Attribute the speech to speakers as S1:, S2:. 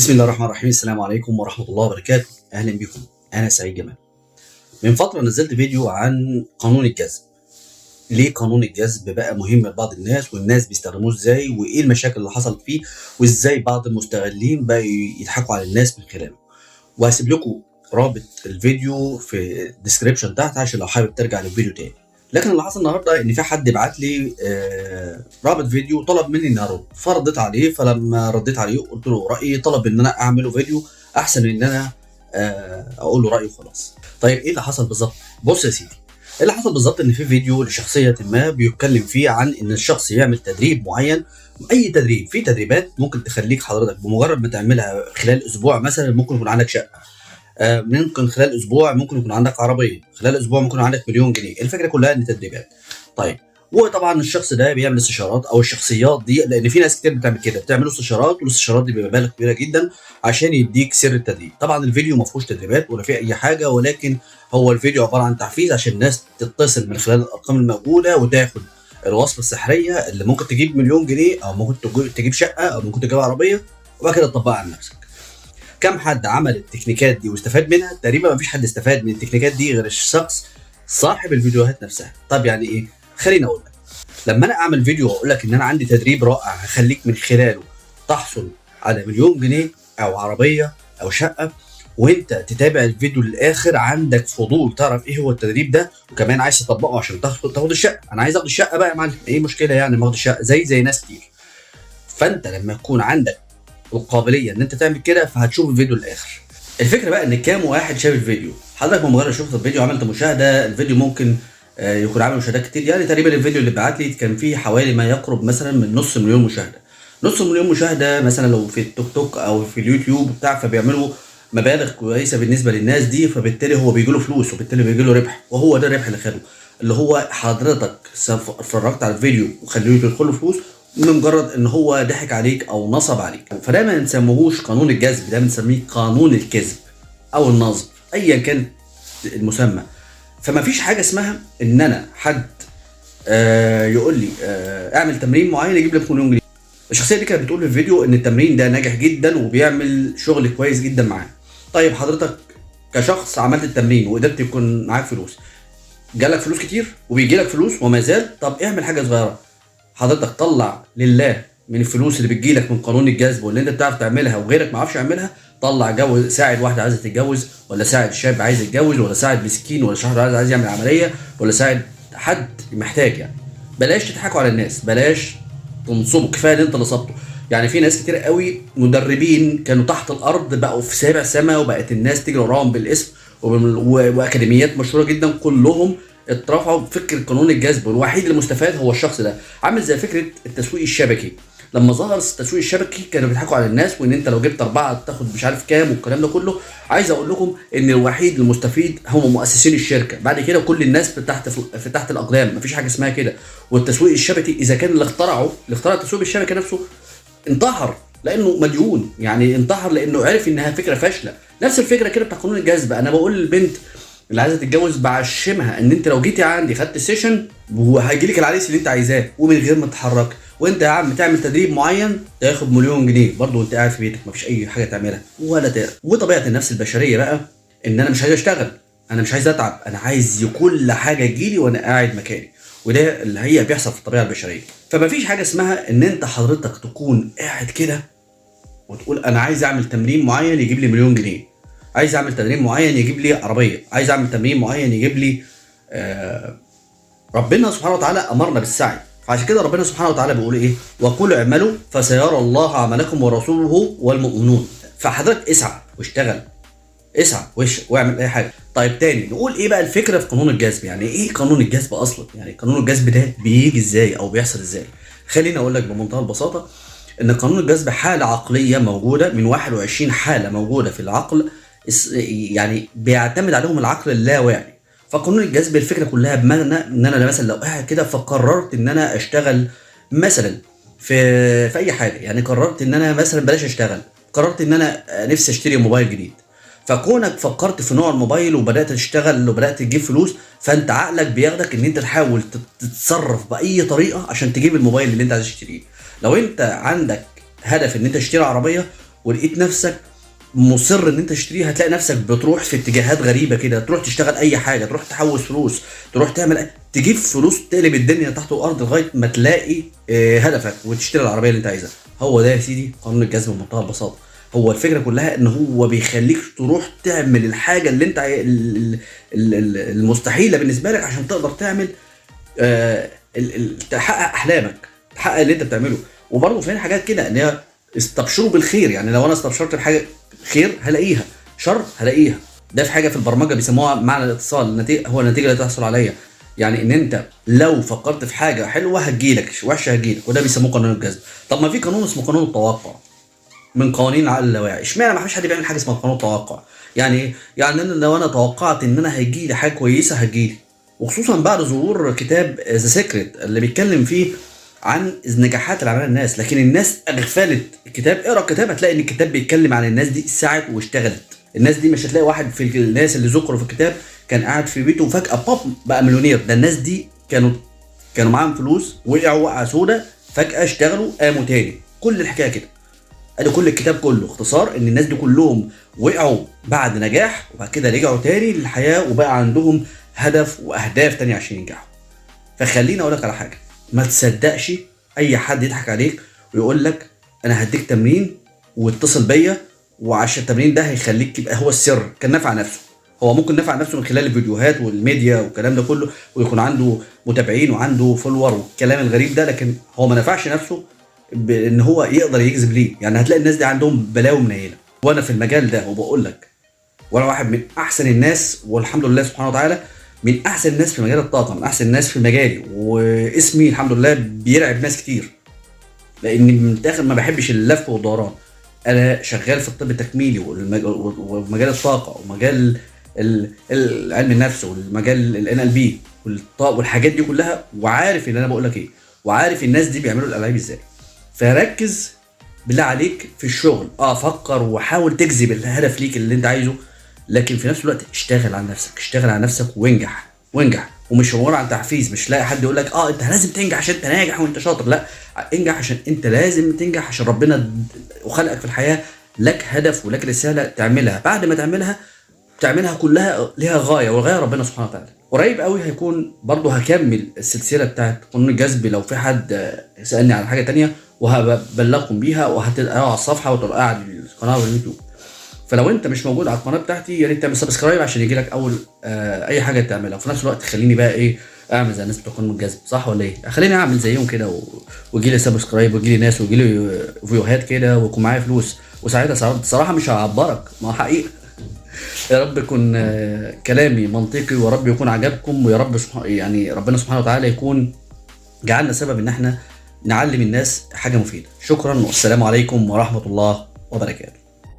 S1: بسم الله الرحمن الرحيم. السلام عليكم ورحمة الله وبركاته. أهلا بكم، أنا سعيد جمال. من فترة نزلت فيديو عن قانون الجذب، ليه قانون الجذب بقى مهم لبعض الناس، والناس بيستخدموه ازاي، وايه المشاكل اللي حصلت فيه، وازاي بعض المستغلين بقى يضحكوا على الناس من خلاله. وهسيب لكم رابط الفيديو في ال description تحت عشان لو حابب ترجع للفيديو تاني. لكن اللي حصل النهارده ان في حد بعت لي رابط فيديو طلب مني ان ارد، فرديت عليه. فلما رديت عليه قلت له رايي، طلب ان انا اعمله فيديو احسن ان انا اقول له رايي وخلاص. طيب ايه اللي حصل بالظبط؟ بص يا سيدي، اللي حصل بالظبط ان في فيديو لشخصية ما بيتكلم فيه عن ان الشخص يعمل تدريب معين، اي تدريب. في تدريبات ممكن تخليك حضرتك بمجرد ما تعملها خلال اسبوع مثلا ممكن يكون عندك شقه، ممكن خلال اسبوع ممكن يكون عندك عربية، خلال اسبوع ممكن يكون عندك مليون جنيه. الفكرة كلها ان تدريبات. طيب وطبعا الشخص ده بيعمل استشارات، او الشخصيات دي، لان في ناس كتير بتعمل كده، بتعمل استشارات، والاستشارات دي بمبالغ كبيرة جدا عشان يديك سر التدريب. طبعا الفيديو ما فيهوش تدريبات ولا فيه اي حاجة، ولكن هو الفيديو عبارة عن تحفيز عشان الناس تتصل من خلال الارقام الموجودة وتاخد الوصفة السحريه اللي ممكن تجيب مليون جنيه، او ممكن تجيب شقه، او ممكن تجيب عربية، وبعد كده تطبقها على نفسك. كم حد عمل التكنيكات دي واستفاد منها؟ تقريبا ما فيش حد استفاد من التكنيكات دي غير الشخص صاحب الفيديوهات نفسها. طب يعني ايه؟ خليني اقول لك، لما انا اعمل فيديو واقول لك ان انا عندي تدريب رائع هخليك من خلاله تحصل على مليون جنيه او عربية او شقه، وانت تتابع الفيديو للاخر، عندك فضول تعرف ايه هو التدريب ده، وكمان عايز تطبقه عشان تاخد الشقة. انا عايز اخد الشقة بقى يا معلم، ايه المشكلة يعني ما اخد الشقة زي ناس كتير. فانت لما يكون عندك القابلية ان انت تعمل كده فهتشوف الفيديو للاخر. الفكرة بقى ان كام واحد شاف الفيديو. حضرتك بمجرد شفت الفيديو عملت مشاهده، الفيديو ممكن يكون عامل مشاهدات كتير، يعني تقريبا الفيديو اللي بعت لي كان فيه حوالي ما يقرب مثلا من نص مليون مشاهده. نص مليون مشاهده مثلا لو في التوك توك او في اليوتيوب بتاع، فبيعملوا مبالغ كويسة بالنسبة للناس دي، فبالتالي هو بيجي له فلوس، وبالتالي بيجي له ربح، وهو ده الربح اللي خده، اللي هو حضرتك اتفرجت على الفيديو وخليه يدخل له فلوس من مجرد ان هو ضحك عليك او نصب عليك. فده ما نسميهوش قانون الجذب، ده بنسميه قانون الكذب او النصب، ايا كان المسمى. فما فيش حاجة اسمها ان انا حد يقول لي اعمل تمرين معين يجيب لك مليون جنيه. الشخصية دي كانت بتقول في الفيديو ان التمرين ده ناجح جدا وبيعمل شغل كويس جدا معاه. طيب حضرتك كشخص عملت التمرين وقدرت يكون معاك فلوس، جالك فلوس كتير وبيجي لك فلوس وما زال، طب اعمل حاجة صغيرة. حضرتك طلع لله من الفلوس اللي بتجيلك من قانون الجذب واللي انت بتعرف تعملها وغيرك ما عرفش يعملها، طلع جوز، ساعد واحدة عايزه تتجوز، ولا ساعد شاب عايز يتجوز، ولا ساعد مسكين، ولا شخص عايز يعمل عملية، ولا ساعد حد محتاج. يعني بلاش تضحكوا على الناس، بلاش تنصبوا، كفاية اللي انت نصبته. يعني في ناس كتير قوي مدربين كانوا تحت الارض بقوا في سابع سما، وبقت الناس تجري وراهم بالاسم، واكاديميات مشهورة جدا كلهم اترفعوا بفكره قانون الجذب، والوحيد المستفاد هو الشخص ده. عامل زي فكرة التسويق الشبكي، لما ظهر التسويق الشبكي كانوا بيضحكوا على الناس، وان انت لو جبت 4 تاخد مش عارف كام والكلام ده كله. عايز اقول لكم ان الوحيد المستفيد هم مؤسسين الشركة، بعد كده كل الناس في تحت الاقدام، مفيش حاجة اسمها كده. والتسويق الشبكي اذا كان اللي اخترع التسويق الشبكي نفسه انتحر لانه مديون، يعني انتحر لانه عرف انها فكرة فاشلة. نفس الفكرة كده بتاع قانون الجذب. انا بقول للبنت اللي عايزه تتجوز بعشمها ان انت لو جيتي عندي خدت session وهيجي لك العريس اللي انت عايزاه ومن غير ما تتحرك، وانت يا عم تعمل تدريب معين تاخد مليون جنيه برضه وانت قاعد في بيتك مفيش اي حاجة تعملها ولا تقرا. وطبيعه النفس البشرية بقى ان انا مش عايز اشتغل، انا مش عايز اتعب، انا عايز كل حاجة تجيلي وانا قاعد مكاني، وده اللي هي بيحصل في الطبيعة البشرية. فمفيش حاجة اسمها ان انت حضرتك تكون قاعد كده وتقول انا عايز اعمل تمرين معين يجيب لي مليون جنيه، عايز اعمل تمرين معين يجيب لي عربية، عايز اعمل تمرين معين يجيب لي ربنا سبحانه وتعالى امرنا بالسعي، فعشان كده ربنا سبحانه وتعالى بيقول ايه؟ وقل اعملوا فسيرى الله عملكم ورسوله والمؤمنون. فحضرتك اسعى واشتغل، اسعى واعمل اي حاجة. طيب تاني نقول ايه بقى الفكرة في قانون الجذب؟ يعني ايه قانون الجذب اصلا؟ يعني قانون الجذب ده بيجي ازاي او بيحصل ازاي؟ خليني اقول لك بمنتهى البساطة ان قانون الجذب حاله عقلية موجودة من 21 حاله موجودة في العقل، يعني بيعتمد عليهم العقل اللاواعي. فقانون الجذب الفكرة كلها بمعنى ان انا مثلا لو قاعد كده فقررت ان انا اشتغل مثلا في اي حاجة، يعني قررت ان انا مثلا بلاش اشتغل، قررت ان انا نفسي اشتري موبايل جديد. فكونك فكرت في نوع الموبايل وبدات تشتغل وبدات تجيب فلوس، فانت عقلك بياخدك ان انت تحاول تتصرف باي طريقه عشان تجيب الموبايل اللي انت عايز تشتريه. لو انت عندك هدف ان انت تشتري عربية، ولقيت نفسك مصر ان انت تشتريها، هتلاقي نفسك بتروح في اتجاهات غريبة كده، تروح تشتغل اي حاجة، تروح تحوش فلوس، تروح تعمل تجيب فلوس، تقلب الدنيا تحت الارض لغاية ما تلاقي هدفك وتشتري العربية اللي انت عايزها. هو ده يا سيدي قانون الجذب بمنتهى البساطة. هو الفكرة كلها ان هو بيخليك تروح تعمل الحاجة اللي انت المستحيلة بالنسبة لك عشان تقدر تعمل تحقق احلامك، تحقق اللي انت بتعمله. وبرضه في حاجات كده ان هي استبشروا بالخير، يعني لو انا استبشرت بحاجة خير هلاقيها، شر هلاقيها. ده في حاجة في البرمجة بيسموها معنى الاتصال، النتيجة هو النتيجة اللي تحصل عليا. يعني ان انت لو فكرت في حاجة حلوة هتجيلك، وحشة هتجيلك، وده بيسموه قانون الجذب. طب ما في قانون اسمه قانون التوقع من قوانين العقل اللاواعي. اشمعنى ما فيش حد بيعمل حاجة اسمها قانون التوقع؟ يعني ايه؟ يعني انا لو انا توقعت ان انا هيجي لي حاجة كويسة هتجيلي، وخصوصا بعد ظهور كتاب The Secret اللي بيتكلم فيه عن النجاحات اللي عملها الناس، لكن الناس اغفلت الكتاب. اقرا الكتاب هتلاقي ان الكتاب بيتكلم عن الناس دي سعت واشتغلت. الناس دي مش هتلاقي واحد في الناس اللي ذكروا في الكتاب كان قاعد في بيته وفجأة بوب بقى مليونير. ده الناس دي كانوا معاهم فلوس، وقعوا وقعة سودة، فجأة اشتغلوا قاموا تاني. كل الحكاية كده، ادي كل الكتاب كله اختصار ان الناس دي كلهم وقعوا بعد نجاح وبعد كده رجعوا تاني للحياة وبقى عندهم هدف واهداف تانية عشان ينجحوا. فخليني اقول لك على حاجة، ما تصدقش اي حد يضحك عليك ويقول لك انا هديك تمرين واتصل بيا وعشان التمرين ده هيخليك يبقى هو السر. كان نفع نفسه، هو ممكن نفع نفسه من خلال الفيديوهات والميديا والكلام ده كله، ويكون عنده متابعين وعنده follower والكلام الغريب ده، لكن هو ما نفعش نفسه بان هو يقدر يجذب ليه. يعني هتلاقي الناس دي عندهم بلاوي منيله. وانا في المجال ده وبقول لك، وانا واحد من احسن الناس والحمد لله سبحانه وتعالى، من احسن الناس في مجال الطاقة، من احسن الناس في مجالي، واسمي الحمد لله بيرعب ناس كتير، لان من الاخر ما بحبش اللف والدوران. انا شغال في الطب التكميلي ومجال الطاقة ومجال علم النفس والمجال ال NLP والحاجات دي كلها، وعارف اللي انا بقول لك ايه، وعارف الناس دي بيعملوا الالعاب ازاي. فركز بالله عليك في الشغل، فكر وحاول تجذب الهدف ليك اللي انت عايزه، لكن في نفس الوقت اشتغل على نفسك، اشتغل على نفسك وانجح وانجح. ومش عبارة عن تحفيز، مش لاقي حد يقول لك انت لازم تنجح عشان انت ناجح وانت شاطر، لا، انجح عشان انت لازم تنجح، عشان ربنا وخلقك في الحياة لك هدف ولك رسالة تعملها. بعد ما تعملها كلها ليها غاية، والغاية ربنا سبحانه وتعالى. قريب قوي هيكون برضه هكمل السلسلة بتاعت قانون الجذب، لو في حد سالني على حاجة تانية وهبلغكم بيها، وهتلقاها على الصفحة وتلقاها على القناة واليوتيوب. فلو انت مش موجود على القناة بتاعتي يا ريت تعمل subscribe عشان يجي لك اول اي حاجة تعملها. وفي نفس الوقت خليني بقى ايه اعمل زي الناس بتوع قانون الجذب، صح ولا ايه؟ خليني اعمل زيهم كده ويجي لي subscribe ويجي لي ناس ويجي لي فيوهات كده ويكون معايا فلوس، وساعتها صراحة مش هعبرك، ما هو حقيقة. يا رب يكون كلامي منطقي، ويا رب يكون عجبكم، ويا رب يعني ربنا سبحانه وتعالى يكون جعلنا سبب ان احنا نعلم الناس حاجة مفيدة. شكرا والسلام عليكم ورحمة الله وبركاته.